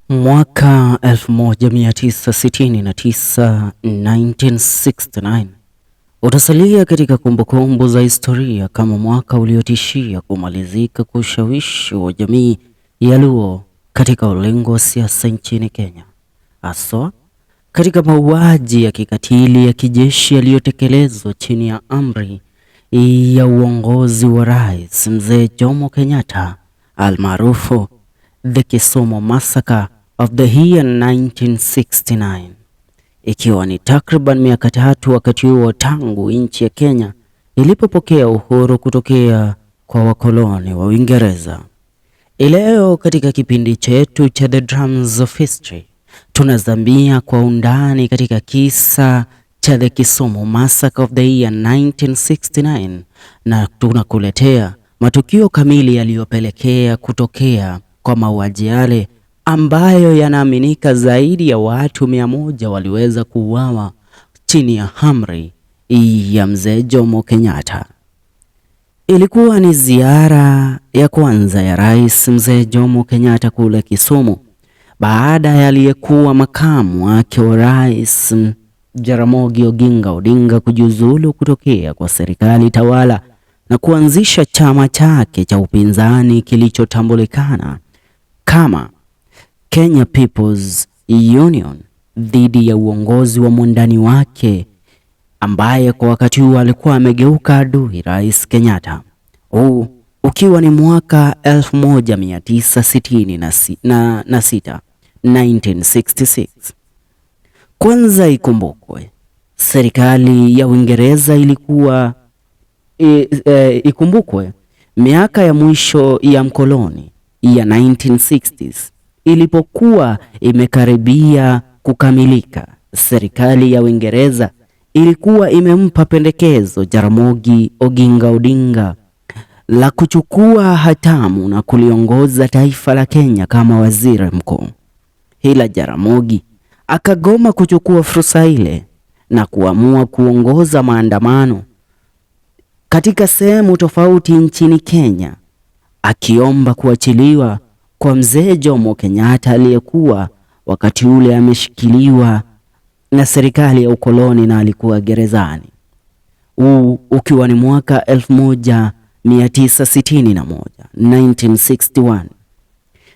Mwaka 1969, 1969 utasalia katika kumbukumbu za historia kama mwaka uliotishia kumalizika kwa ushawishi wa jamii ya Luo katika ulingo wa siasa nchini Kenya, haswa katika mauaji ya kikatili ya kijeshi yaliyotekelezwa chini ya amri ya uongozi wa Rais Mzee Jomo Kenyatta almaarufu The Kisumu Massacre of the year 1969, ikiwa ni takriban miaka 3 wakati huo tangu nchi ya Kenya ilipopokea uhuru kutokea kwa wakoloni wa Uingereza. Leo katika kipindi chetu cha The Drums of History tunazamia kwa undani katika kisa cha The Kisumu Massacre of the year 1969 na tunakuletea matukio kamili yaliyopelekea kutokea kwa mauaji yale ambayo yanaaminika zaidi ya watu 100 waliweza kuuawa chini ya amri ya Mzee Jomo Kenyatta. Ilikuwa ni ziara ya kwanza ya Rais Mzee Jomo Kenyatta kule Kisumu baada ya aliyekuwa makamu wake wa rais Jaramogi Oginga Odinga kujiuzulu kutokea kwa serikali tawala na kuanzisha chama chake cha upinzani kilichotambulikana kama Kenya People's Union dhidi ya uongozi wa mwandani wake ambaye kwa wakati huo alikuwa amegeuka adui Rais Kenyatta. Huu ukiwa ni mwaka 1966, 1966. Kwanza ikumbukwe serikali ya Uingereza ilikuwa ikumbukwe miaka ya mwisho ya mkoloni ya 1960s ilipokuwa imekaribia kukamilika, serikali ya Uingereza ilikuwa imempa pendekezo Jaramogi Oginga Odinga la kuchukua hatamu na kuliongoza taifa la Kenya kama waziri mkuu. Ila Jaramogi akagoma kuchukua fursa ile na kuamua kuongoza maandamano katika sehemu tofauti nchini Kenya, akiomba kuachiliwa kwa Mzee Jomo Kenyatta aliyekuwa wakati ule ameshikiliwa na serikali ya ukoloni na alikuwa gerezani. Huu ukiwa ni mwaka 1961, 1961.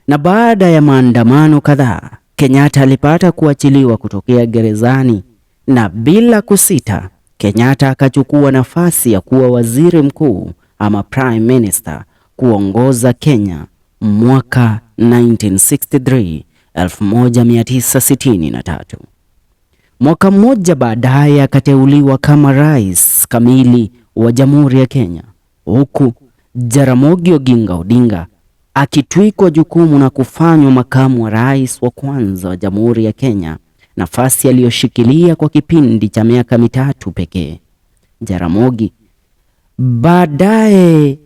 Na baada ya maandamano kadhaa, Kenyatta alipata kuachiliwa kutokea gerezani na bila kusita, Kenyatta akachukua nafasi ya kuwa waziri mkuu ama prime minister kuongoza Kenya mwaka 1963, 1963. Mwaka mmoja baadaye akateuliwa kama rais kamili wa Jamhuri ya Kenya, huku Jaramogi Oginga Odinga akitwikwa jukumu na kufanywa makamu wa rais wa kwanza wa Jamhuri ya Kenya, nafasi aliyoshikilia kwa kipindi cha miaka 3 pekee. Jaramogi baadaye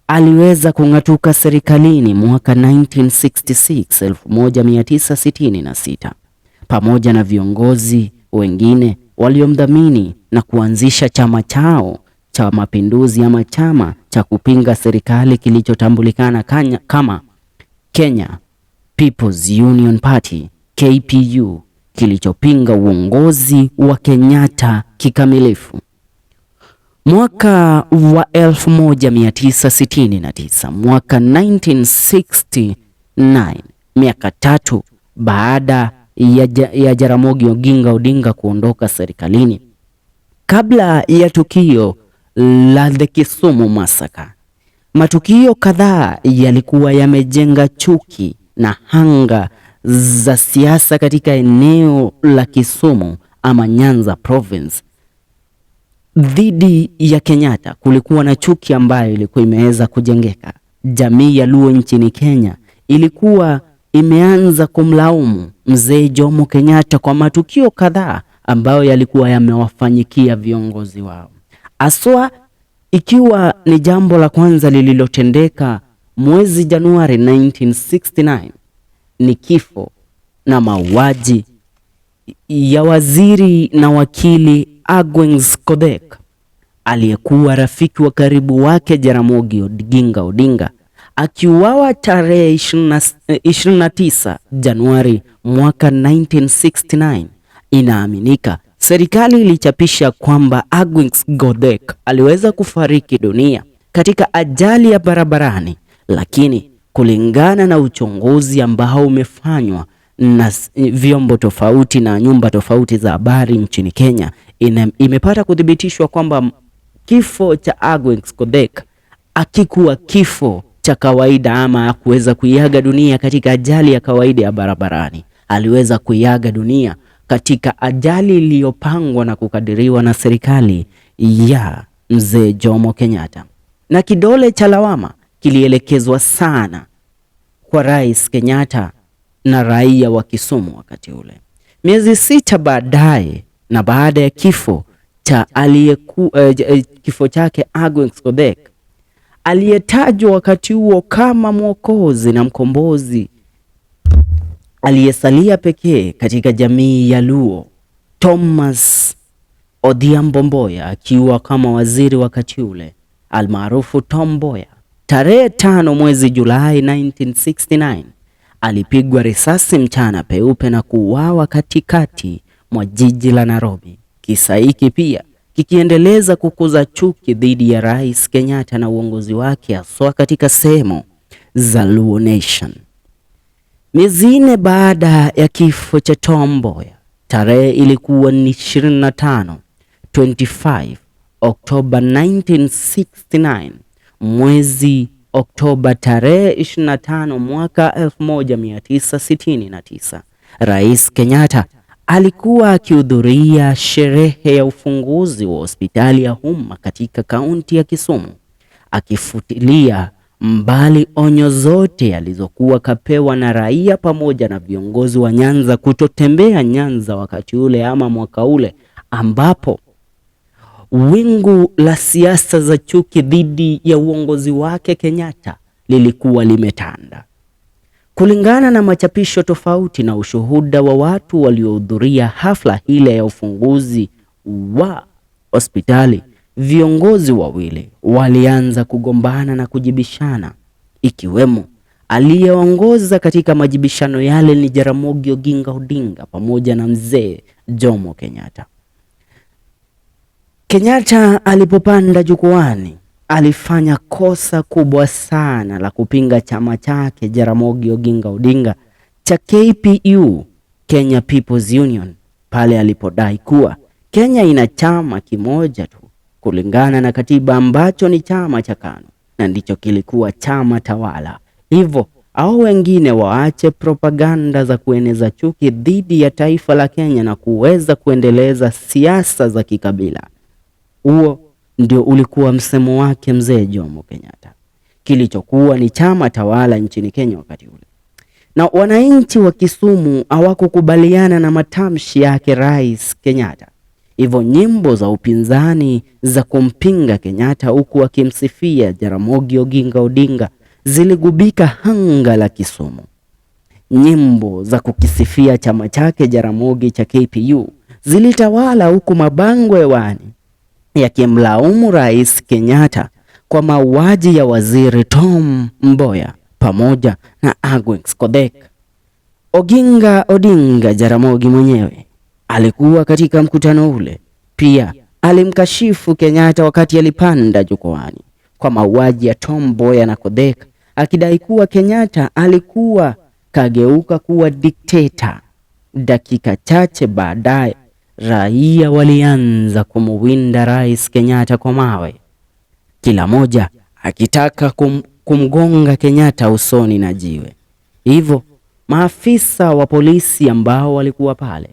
aliweza kung'atuka serikalini mwaka 1966, 1966, pamoja na viongozi wengine waliomdhamini na kuanzisha chama chao cha mapinduzi ama chama cha kupinga serikali kilichotambulikana kama Kenya People's Union Party KPU, kilichopinga uongozi wa Kenyatta kikamilifu. Mwaka wa 1969, mwaka 1969, miaka 3 baada ya Jaramogi Oginga Odinga kuondoka serikalini, kabla ya tukio la The Kisumu Massacre, matukio kadhaa yalikuwa yamejenga chuki na hanga za siasa katika eneo la Kisumu ama Nyanza Province dhidi ya Kenyatta. Kulikuwa na chuki ambayo ilikuwa imeweza kujengeka. Jamii ya Luo nchini Kenya ilikuwa imeanza kumlaumu Mzee Jomo Kenyatta kwa matukio kadhaa ambayo yalikuwa yamewafanyikia viongozi wao, haswa ikiwa ni jambo la kwanza lililotendeka mwezi Januari 1969 ni kifo na mauaji ya waziri na wakili Agweng Kodhek aliyekuwa rafiki wa karibu wake Jaramogi Oginga Odinga, Akiuawa tarehe 29 Januari mwaka 1969, inaaminika serikali ilichapisha kwamba Agnes Godek aliweza kufariki dunia katika ajali ya barabarani, lakini kulingana na uchunguzi ambao umefanywa na vyombo tofauti na nyumba tofauti za habari nchini Kenya, imepata kuthibitishwa kwamba kifo cha Agnes Godek hakikuwa kifo cha kawaida ama kuweza kuiaga dunia katika ajali ya kawaida ya barabarani. Aliweza kuiaga dunia katika ajali iliyopangwa na kukadiriwa na serikali ya Mzee Jomo Kenyatta, na kidole cha lawama kilielekezwa sana kwa Rais Kenyatta na raia wa Kisumu wakati ule. Miezi 6 baadaye na baada ya kifo cha kifo chake Agnes Godek, aliyetajwa wakati huo kama mwokozi na mkombozi aliyesalia pekee katika jamii ya Luo, Thomas Odhiambo Mboya, akiwa kama waziri wakati ule almaarufu Tom Mboya, tarehe 5 mwezi Julai 1969 alipigwa risasi mchana peupe na kuuawa katikati mwa jiji la Nairobi. Kisa hiki pia kikiendeleza kukuza chuki dhidi ya Rais Kenyatta na uongozi wake, haswa katika sehemu za Luo Nation. Miezi 4 baada ya kifo cha Tom Mboya, tarehe ilikuwa ni 25 Oktoba 1969, mwezi Oktoba tarehe 25 mwaka 1969, Rais Kenyatta alikuwa akihudhuria sherehe ya ufunguzi wa hospitali ya umma katika kaunti ya Kisumu, akifutilia mbali onyo zote alizokuwa kapewa na raia pamoja na viongozi wa Nyanza kutotembea Nyanza wakati ule ama mwaka ule ambapo wingu la siasa za chuki dhidi ya uongozi wake Kenyatta lilikuwa limetanda. Kulingana na machapisho tofauti na ushuhuda wa watu waliohudhuria hafla ile ya ufunguzi wa hospitali, viongozi wawili walianza kugombana na kujibishana, ikiwemo aliyeongoza katika majibishano yale ni Jaramogi Oginga Odinga pamoja na Mzee Jomo Kenyatta. Kenyatta alipopanda jukwani alifanya kosa kubwa sana la kupinga chama chake Jaramogi Oginga Odinga cha KPU, Kenya People's Union, pale alipodai kuwa Kenya ina chama kimoja tu kulingana na katiba ambacho ni chama cha KANU na ndicho kilikuwa chama tawala. Hivyo au wengine waache propaganda za kueneza chuki dhidi ya taifa la Kenya na kuweza kuendeleza siasa za kikabila. Huo ndio ulikuwa msemo wake Mzee Jomo Kenyatta, kilichokuwa ni chama tawala nchini Kenya wakati ule. Na wananchi wa Kisumu hawakukubaliana na matamshi yake Rais Kenyatta. Hivyo nyimbo za upinzani za kumpinga Kenyatta huku akimsifia Jaramogi Oginga Odinga ziligubika hanga la Kisumu. Nyimbo za kukisifia chama chake Jaramogi cha KPU zilitawala huku mabango hewani yakimlaumu Rais Kenyatta kwa mauaji ya Waziri Tom Mboya pamoja na Agnes Kodhek. Oginga Odinga Jaramogi mwenyewe alikuwa katika mkutano ule. Pia alimkashifu Kenyatta wakati alipanda jukwaani kwa mauaji ya Tom Mboya na Kodhek, akidai kuwa Kenyatta alikuwa kageuka kuwa dikteta. Dakika chache baadaye raia walianza kumuwinda Rais Kenyatta kwa mawe, kila moja akitaka kumgonga Kenyatta usoni na jiwe. Hivyo maafisa wa polisi ambao walikuwa pale,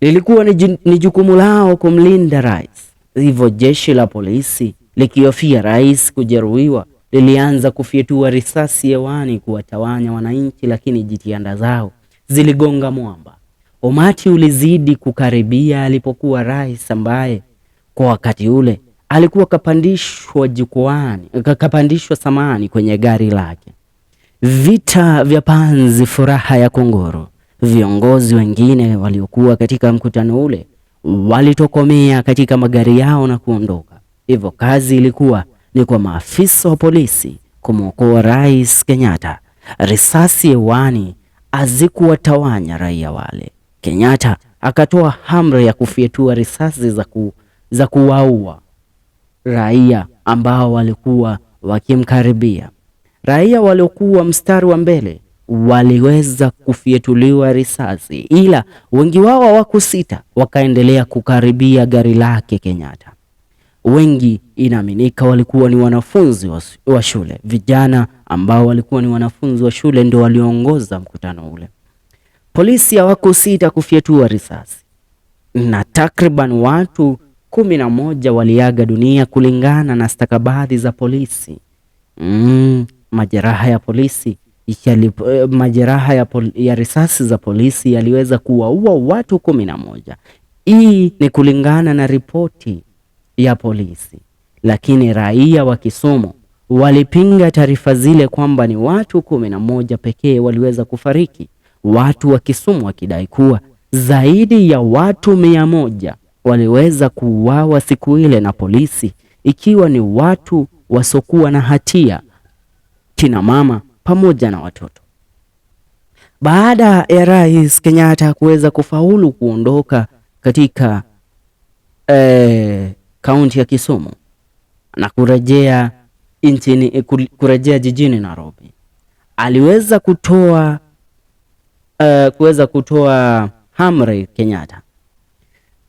lilikuwa ni jukumu lao kumlinda rais. Hivyo jeshi la polisi likihofia rais kujeruhiwa lilianza kufyetua risasi hewani kuwatawanya wananchi, lakini jitihada zao ziligonga mwamba. Umati ulizidi kukaribia alipokuwa rais, ambaye kwa wakati ule alikuwa kapandishwa jukwani, kapandishwa samani kwenye gari lake. Vita vya panzi, furaha ya kongoro. Viongozi wengine waliokuwa katika mkutano ule walitokomea katika magari yao na kuondoka. Hivyo kazi ilikuwa ni kwa maafisa wa polisi kumwokoa Rais Kenyatta. Risasi hewani hazikuwatawanya raia wale. Kenyatta akatoa amri ya kufyetua risasi za kuwaua raia ambao walikuwa wakimkaribia. Raia waliokuwa mstari wa mbele waliweza kufyetuliwa risasi, ila wengi wao hawakusita, wakaendelea kukaribia gari lake Kenyatta. Wengi inaaminika walikuwa ni wanafunzi wa shule. Vijana ambao walikuwa ni wanafunzi wa shule ndio waliongoza mkutano ule. Polisi hawakusita kufyatua risasi na takriban watu 11 waliaga dunia kulingana na stakabadhi za polisi. Majeraha ya polisi majeraha ya risasi za polisi yaliweza kuwaua watu 11. Hii ni kulingana na ripoti ya polisi, lakini raia wa Kisumu walipinga taarifa zile kwamba ni watu 11 pekee waliweza kufariki. Watu wa Kisumu wakidai kuwa zaidi ya watu 100 waliweza kuuawa siku ile na polisi, ikiwa ni watu wasokuwa na hatia, kina mama pamoja na watoto. Baada ya Rais Kenyatta kuweza kufaulu kuondoka katika kaunti ya Kisumu na kurejea nchini, kurejea jijini Nairobi, aliweza kutoa kuweza kutoa amri Kenyatta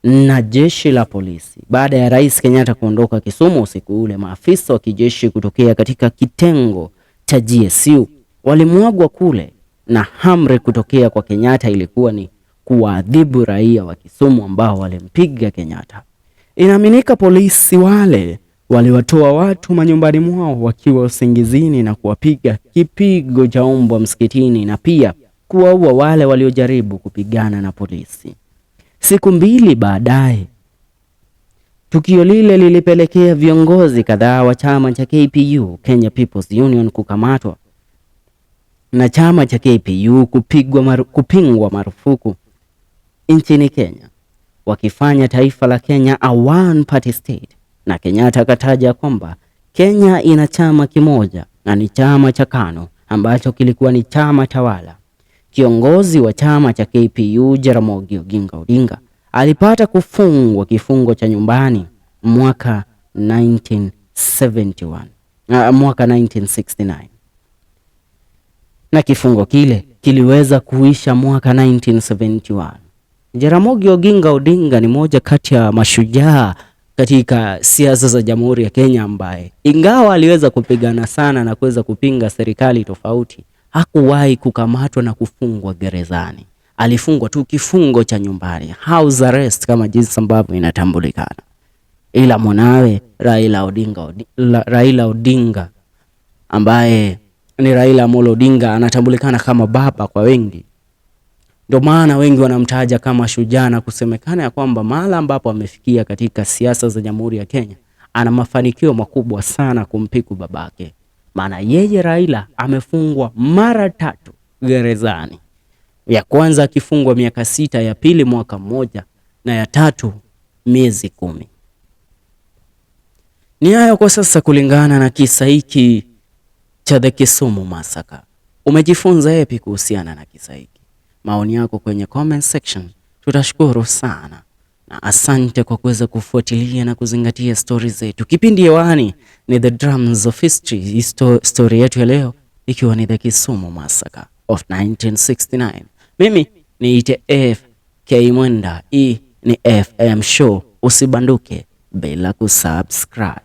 na jeshi la polisi. Baada ya Rais Kenyatta kuondoka Kisumu usiku ule, maafisa wa kijeshi kutokea katika kitengo cha GSU walimwagwa kule, na amri kutokea kwa Kenyatta ilikuwa ni kuwaadhibu raia wa Kisumu ambao walimpiga Kenyatta. Inaaminika polisi wale waliwatoa watu manyumbani mwao wakiwa usingizini na kuwapiga kipigo cha mbwa msikitini na pia kuwaua wale waliojaribu kupigana na polisi. Siku mbili baadaye, tukio lile lilipelekea viongozi kadhaa wa chama cha KPU, Kenya People's Union, kukamatwa na chama cha KPU kupingwa marufuku nchini Kenya, wakifanya taifa la Kenya a one party state. Na Kenyatta akataja kwamba Kenya ina chama kimoja na ni chama cha KANU ambacho kilikuwa ni chama tawala. Kiongozi wa chama cha KPU Jaramogi Oginga Odinga alipata kufungwa kifungo cha nyumbani mwaka 1971, mwaka 1969 na kifungo kile kiliweza kuisha mwaka 1971. Jaramogi Oginga Odinga ni moja kati ya mashujaa katika siasa za Jamhuri ya Kenya ambaye ingawa aliweza kupigana sana na kuweza kupinga serikali tofauti, hakuwahi kukamatwa na kufungwa gerezani. Alifungwa tu kifungo cha nyumbani, house arrest kama jinsi ambavyo inatambulikana. Ila mwanawe Raila Odinga ambaye ni Raila Amolo Odinga anatambulikana kama baba kwa wengi. Ndio maana wengi wanamtaja kama shujaa na kusemekana ya kwamba mahala ambapo amefikia katika siasa za Jamhuri ya Kenya ana mafanikio makubwa sana kumpiku babake. Maana yeye Raila amefungwa mara tatu gerezani. Ya kwanza akifungwa miaka 6, ya pili mwaka 1 na ya tatu miezi 10. Ni hayo kwa sasa kulingana na kisa hiki cha The Kisumu Massacre. Umejifunza yapi kuhusiana na kisa hiki? Maoni yako kwenye comment section, tutashukuru sana. Na asante kwa kuweza kufuatilia na kuzingatia stories zetu. Kipindi hewani ni The Drums of History, story yetu ya leo ikiwa ni The Kisumu Massacre of 1969. Mimi niite FK Mwenda, hii ni FM Show. Usibanduke bila kusubscribe.